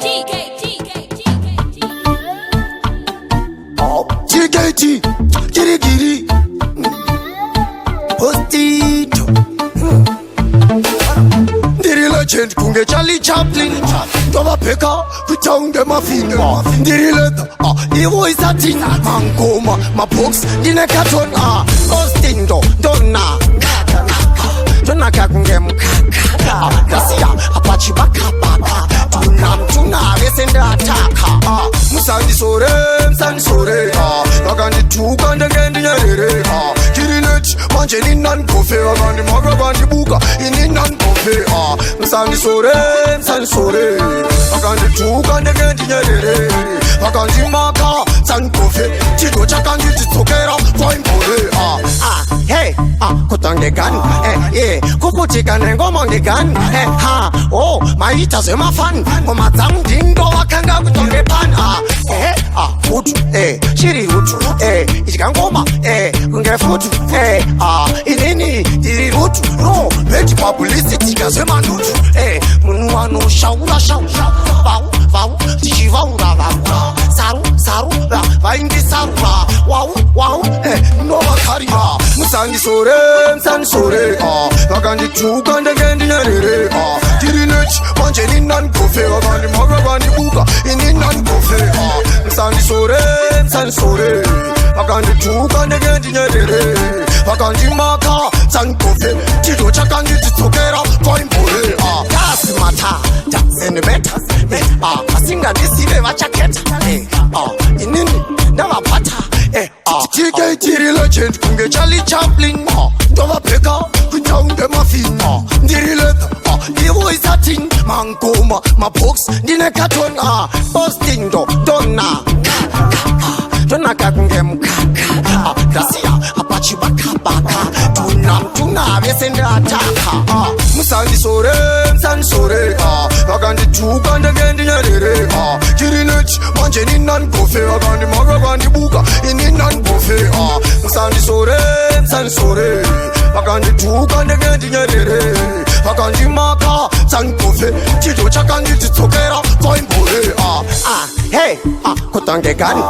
G K G K G K G. TKT, Kirikiri, Postito. Ndiri legend kunge Charlie Chaplin, ndovapfeka kuita kunge mafinga. Ndiri leather, ivo isatin, mangoma, mabox, ndine carton, Ostindo, ndona, ndonaka kunge mukaka, ndasiya apachibakabaka, tuna mtuna vese ndataka, musandisore, musandisore, vakandituka ndenge ndinyerere, kirineti manje ninanikofe, vakandimaka vandibuka ininanikofe, musandisore, musandisore, vakandituka ndenge ndinyerere, vakandimaka sanikofe, chido chakanditidzokera kwaimbove, hey, kutange gani, yeah, kuputika nengoma ngegani, ha, oh, maita zvemafani, ngoma dzangu ndindovakanga kutonge pani, hutu, chiri hutu, idya ngoma, kunge futu, inini ndiri rutu, no bad publicity kazvemanutu, munhu anoshaura shaura, vau vau, ndichivaura vaura, saru saru, vaindisarura, wau wau, novakarira, musandisore, musandisore, vakandituka ndenge ndinyerere, ndiri nechi manje ninanikofe, vakandimaka vandibuka ininanikofe, musandisore, musandisore, vakandituka ndenge ndinyerere, vakandimaka sanikofe, chido chakanditidzokera kwaimbore, kasimata tazenibeta, asingandisive vachaketa, inini ndavapata, TK tiri legend kunge Charlie Chaplin, ndovapfeka kuita kunge mafin, ndiri leather, ivo isatin, mangoma mabox ndine carton, postindo ndona ndonaka kunge mukaka, ndasiya apachibakabaka, tuna mtuna vese ndataka, musandisore, musandisore, vakandituka ndenge ndinyerere, kirineti manje ninanikofe, vakandimaka vandibuka ininanikofe, musandisore, musandisore, vakandituka ndenge ndinyerere, vakandimaka sanikofe, chido chakanditidzokera kwaimbore, hey, kutange gani,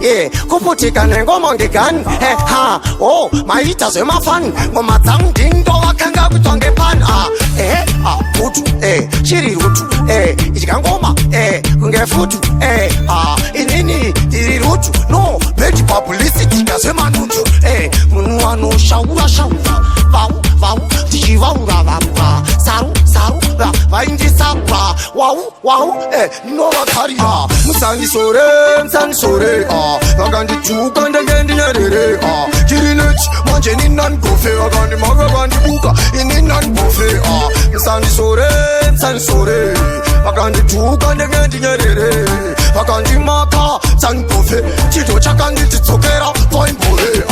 yeah, kuputika nengoma ngegani, ha, oh, maita zvemafani, ngoma dzangu ndindovakanga kutonge pani, hutu, chiri rutu, idya ngoma, kunge futu, inini ndiri rutu, no bad publicity kazvemanutu, munhu anoshaura shaura, vau vau, ndichivaura vaura, saru saru, vaindisarura, wau wau, ndinovakarira, musandisore, musandisore, vakandituka ndenge ndinyerere, kirineti manje ninanikofe, vakandimaka vandibuka ininanikofe, musandisore, musandisore, vakandituka ndenge ndinyerere, vakandimaka sanikofe, chido chakanditidzokera kwaimbore.